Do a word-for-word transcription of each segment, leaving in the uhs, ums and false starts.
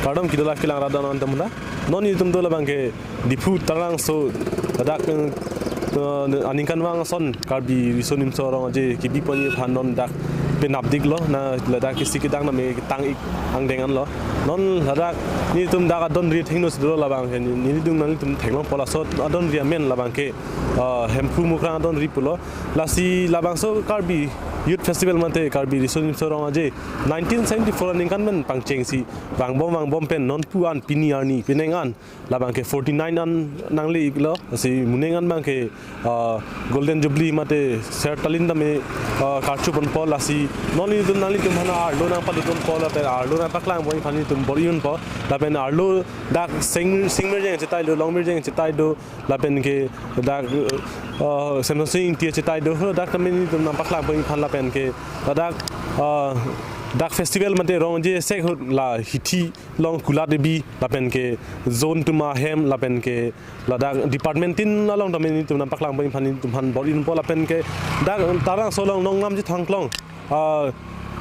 Kardom kedo live kelang rat atum ta. Non nelitum do labang ke Diphu Taralangso ladak, eh, aningkanvang ason Karbi Riso Nimso Rong Aje kebi ponji aphan non dak penapdiklo, na ladak isi kedang name tang-ik angdeng anlo. Non ladak nelitum dak adon ri thengno si dolo labang ke neli, nelitum nanglitum theklongpo laso adon ri amen labang ke, eh, Hemphu Mukrang adon ri pulo. Lasi labangso Karbi Youth Festival mate Karbi Riso Nimso Rong Aje nineteen seventy-four aningkan pen pangchengsi vangbom vangbom pen nonpu an pini arni penang an labang ke forty-nine an nangle-iklo, si monang an abang ke, ah, Golden Jubilee mate ser talin tame, ah, karchu ponpo, lasi non nelitum nanglitum aphan arlo nangpado ponpo lapen arlo nangpaklang ponji aphan nelitum bor-iponpo lapen arlo dak sing, sing mirjeng chetai do, long mirjeng chetai do lapen ke dak, ah, Semson Sing Ingti chetai do, dak tame nelitum nangpaklang ponji aphan lapen ke dak, ah, dak festival mate Rong Aje sek ahut la hithi along kulat kebi lapen ke zone atum ahem lapen ke ladak department tin along tame nelitum nangpaklang ponji aphan nelitum aphan bor-iponpo lapen ke dak Taralangso along nongnam chethang klong, ah,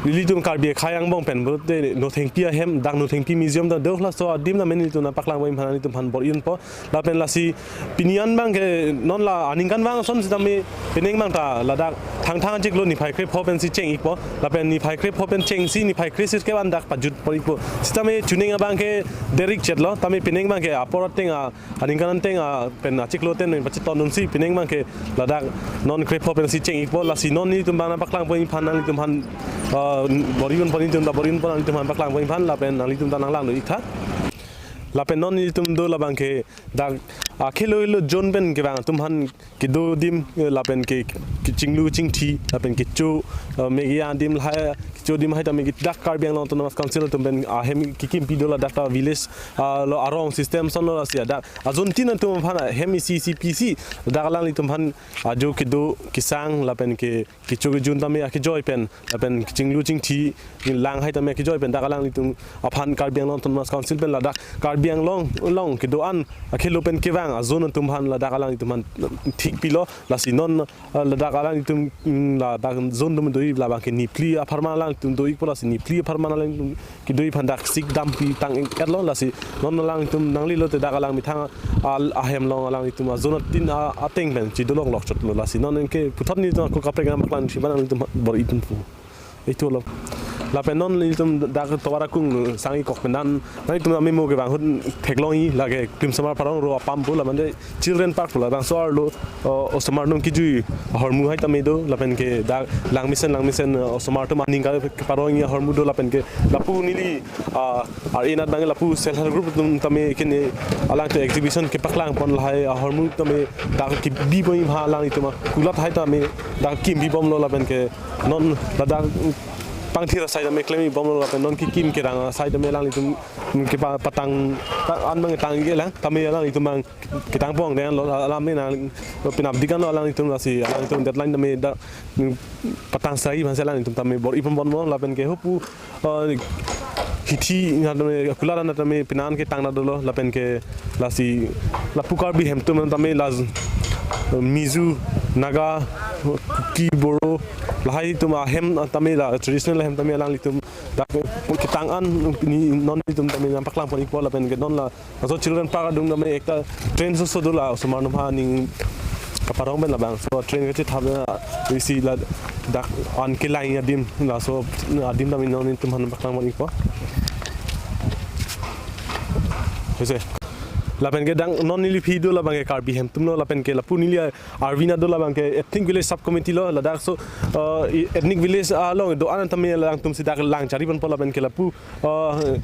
ilitum Karbi akhei angbong pen pulote Nothengpi ahem, dak Nothengpi Museum ta do, laso adim tame nelitum nangpaklang ponji aphan nelitum aphan bor-iponpo. Lapen lasi pini an abang ke non la aningkanvang ason sitame penang abang ta ladak Thangthang achiklo niphai krepho pensi cheng-ikpo. Lapen niphai krepho pen chengsi niphai kresirkep an dak pajut pon-ikpo. Sitame chuning abang ke derik chetlo. Tame penang abang ke apor ateng a, aningkan ateng a pen achiklo ateng pen pachetondunsi penang abang ke ladak non krepho pensi cheng-ikpo. Lasi non nelitum abang nangpaklang ponji aphan nanglitum aphan, ah, bor-iponpo, nelitum ta bor-iponpo nanglitum aphan paklang ponji aphan lapen nanglitum ta nanglang do-iktha. Lapen non nelitum do labang ke dak, ah, akhelo helo zone pen kevang atum aphan kedo adim, eh, lapen ke, kechinglu chingthi lapen kecho, eh, megi adim lahai, kecho adim lahai tame ke dak Karbi Anglong Autonomous Council atum pen ahem kekimpi do ladak ta village, ah, lo arong system asonlo, lasi dak a-zone tin atum aphan ahem isi isi pisi dak alanglitum aphan ajo kedo kesang lapen ke kecho kejun tame akejoi pen lapen kechinglu chingthi lang lahai tame akejoi pen dak alanglitum aphan Karbi Anglong Autonomous Council pen ladak Karbi Anglong along kedo-an akhelo pen kevang a-zone atum aphan ladak alanglitum aphan thik pilo. Lasi non, ah, ladak alanglitum, mm, ladak zone atum do-ik labang ke niphli apharman alanglitum do-ikpo, lasi niphli apharman alanglitum kedo-ik aphan dak sik dampi tang-etlo, lasi non alanglitum nanglelo te dak alang methang al ahem along alanglitum a-zone tin a, ateng pen chidolong lokchotlo, lasi non anke puthot nelitum ako kaprek nangpaklang si abang nelitum bor-iponpo. Itu lo. Lapen non nelitum dak tovar akung sang-ikok pen an nanglitum amemo kevang ahut theklongji, lake Krimsomar Parong ro apam pu, la mane Children Park pu, labangso arlo, o, osomar atum kejui ahormu hai tame do, lapen ke dak langmesen langmesen, o, osomar atum aning ka-, keparongji ahormu do, lapen ke lapu neli, ah, ar-inat abang lapu self help group atum tame kene alangtum exhibition kepaklang pon lahai ahormu tame dak kebi ponji aphan alanglitum akulat hai tame dak kimpi bomlo, lapen ke non ladak pangthir asai tame klemji bomlo, lapen non kekim kerang asai tame alanglitum kepa-, patang ta-, an abang tang-ik-elang tame alanglitum abang ketang pon denglo, alam nang penapdik anlo alanglitum, lasi alanglitum deadline tame dak patang sari aphansi alanglitum tame bor-ipon bomlo, lapen ke hopu, eh, hithi nat tame kulat anat tame penang an ketang nat dolo, lapen ke lasi lapu Karbi ahem atum tame la Mizo, Naga, Kuki, Boro lahai atum ahem tame la traditional ahem tame alanglitum dak ketang an pini non nelitum tame nangpaklang pon-ikpo, lapen ke non la laso Children Park adung tame ekta train so so do, la osomar atum aphan aning kaparong pen labangso train kachethap isi ladak an kelang adim, laso adim tame non nelitum aphan paklang pon-ikpo. Isi. Lapen ke dak non neli aphi do labang ke Karbi ahem atumlo, lapen ke lapu neli arvi nat do labang ke ethnic village sub committee lo, ladak so, eh, ethnic village along do-an tame alangtum si dak lang chari ponpo, lapen ke lapu, eh,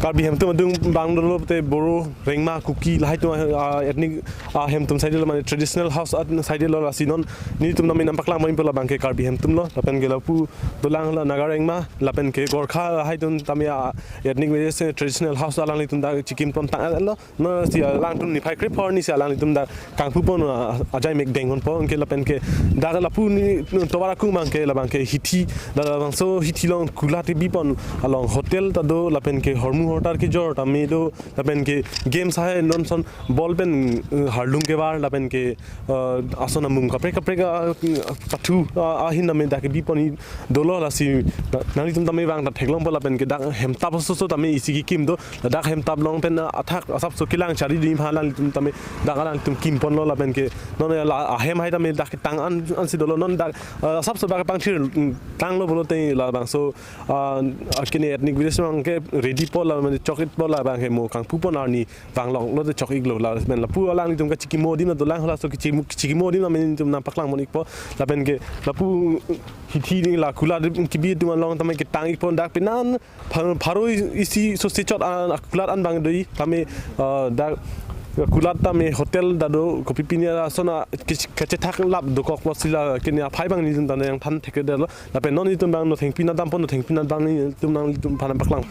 Karbi ahem atum adung abang dolo te Boro, Rengma, Kuki lahai atum, eh, ethnic, eh, ahem atum side lo, mane traditional house at side lo, lasi non nelitum tame nangpaklang ponpo labang ke Karbi ahem atumlo, lapen ke lapu dolang la Naga, Rengma, lapen ke Gorkha lahai atum tame, ah, ethnic village traditional house alanglitum dak chikim pon tang-etlo. Non si alangtum niphai krepho arni si alanglitum dak kangpu pon, ah, ajai mek deng ponpo, anke lapen ke dak lapu neli tovar akung abang ke labang ke hithi, dak labangso hithi along kulat kebi pon along hotel ta do, lapen ke hormu Mortar kejor tame do, lapen ke games hai non son ball pen, eh, harlung kevar, lapen ke, eh, ason amung kaprek kaprek, ah, pathu, ah, ahin tame dak kebipon dolo. Lasi na-, nanglitum tame vang ta theklongpo, lapen ke dak hemtap soso tame isi kekim do, dak hemtap along pen, ah, athak asapso kelang chari di ma alanglitum tame dak alanglitum kimponlo, lapen ke non la ahem hai tame dak tang an, ansi dolo, non dak, ah, asapso dak pangthir, mm, tanglo pulote labangso, ah, akene ethnic village abang ke ready po, la mane chok-ikpo, labang ke mo kangpupon arni vangloklo te chok-iklo, lapen lapu alanglitum kachikimo adim dolang, laso kachikimo, kachikimo adim mane nelitum nangpaklangpon-ikpo, lapen ke lapu hithi ni la kulat kebi atum along tame ketang-ikpon, dak penan phar-, pharo isi sosi chot an, kulat an abang do tame, ah, dak kulat tame hotel ta do, kopi pini ason a kech-, kachethak lap dokok pusi la kene aphai abang nelitum ta nangthan thekthedetlo. Lapen non nelitum abang nothengpi nangdampon, nothengpi nang abang nelitum nanglitum aphan nangpaklang.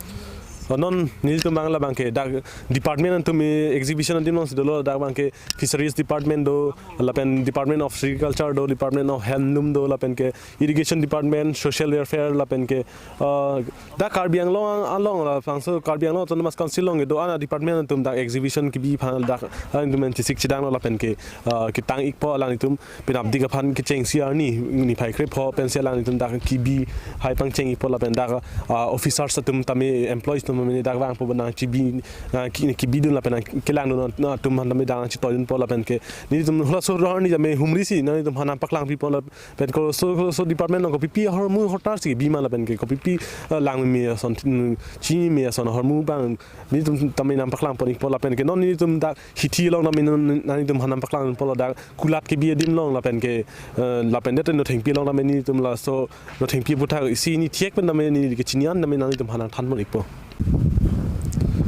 Ah, non nelitum abang labang ke dak department atum, eh, exhibition adim alongsi dolo, dak abang ke fisheries department do, lapen department of sericulture do, department of handloom do, lapen ke irrigation department, social welfare, lapen ke, ah, dak Karbi Anglong along, labangso Karbi Anglong Autonomous Council along kedo-an adepartment atum dak exhibition kebi aphan dak, ah, alanglitum pen chesik chedanglo, lapen ke, ah, ketang-ikpo alanglitum penapdik aphan kechengsi arni niphai krepho pensi alanglitum dak kebi hai pangcheng-ikpo, lapen dak, ah, officers atum tame, employees atum tame dak vangpo, nangchebi, ah, ke-, kebidun lapen nangkelangdun atum aphan tame dak nangchetoidunpo, lapen ke nelitum halaso arni tame humrisi nanglitum aphan nangpaklangpipo, lapen ke laso, laso department along kopipi ahormu hortar si kebi ma, lapen ke kopipi, ah, langmeme ason, mm, chimeme ason ahormu abang nelitum tame nangpaklangpon-ikpo, lapen ke non nelitum dak hithi along tame non nanglitum aphan nangpaklangponlo dak kulat kebi adim along, lapen ke, eh, lapen det nothengpi along tame nelitum laso nothengpi aputhak isi ni thiek pen tame neli kechini an tame nanglitum aphan nangthanpon-ikpo.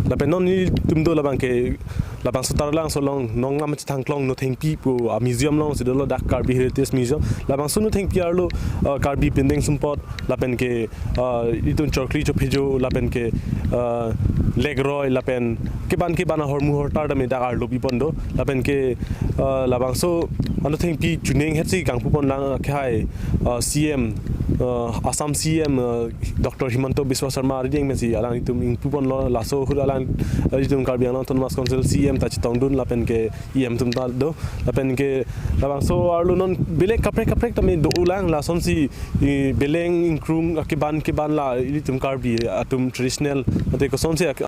Lapen non nelitum do labang ke, labangso Taralangso along Nonglam Chethangklong nothengpi pu a museum alongsi dolo, dak Karbi Heritage Museum. Labangso nothengpi arlo, eh, Karbi Pendeng Sumpot, lapen ke, ah, itum chokri chophejo, lapen ke, ah, lekroi, lapen keban keban ahormu hortar tame dak arlo pipon do, lapen ke, ah, labangso anothengpi chuneng hetsi kangpuponlang, ah, kehai, ah, C M, ah, Assam C M, ah, Doctor Himanta Biswa Sarma arideng pensi alanglitum ingpuponlo, laso ahut alang, ah, itum Karbi Anglong Autonomous Council C M ta chetongdun, lapen ke E M atum ta do, lapen ke labangso arlo non belek kaprek kaprek tame dolang, lasonsi, eh, beleng ingkrung, ah, keban keban la ilitum Karbi atum traditional, mate kosonsi ak-,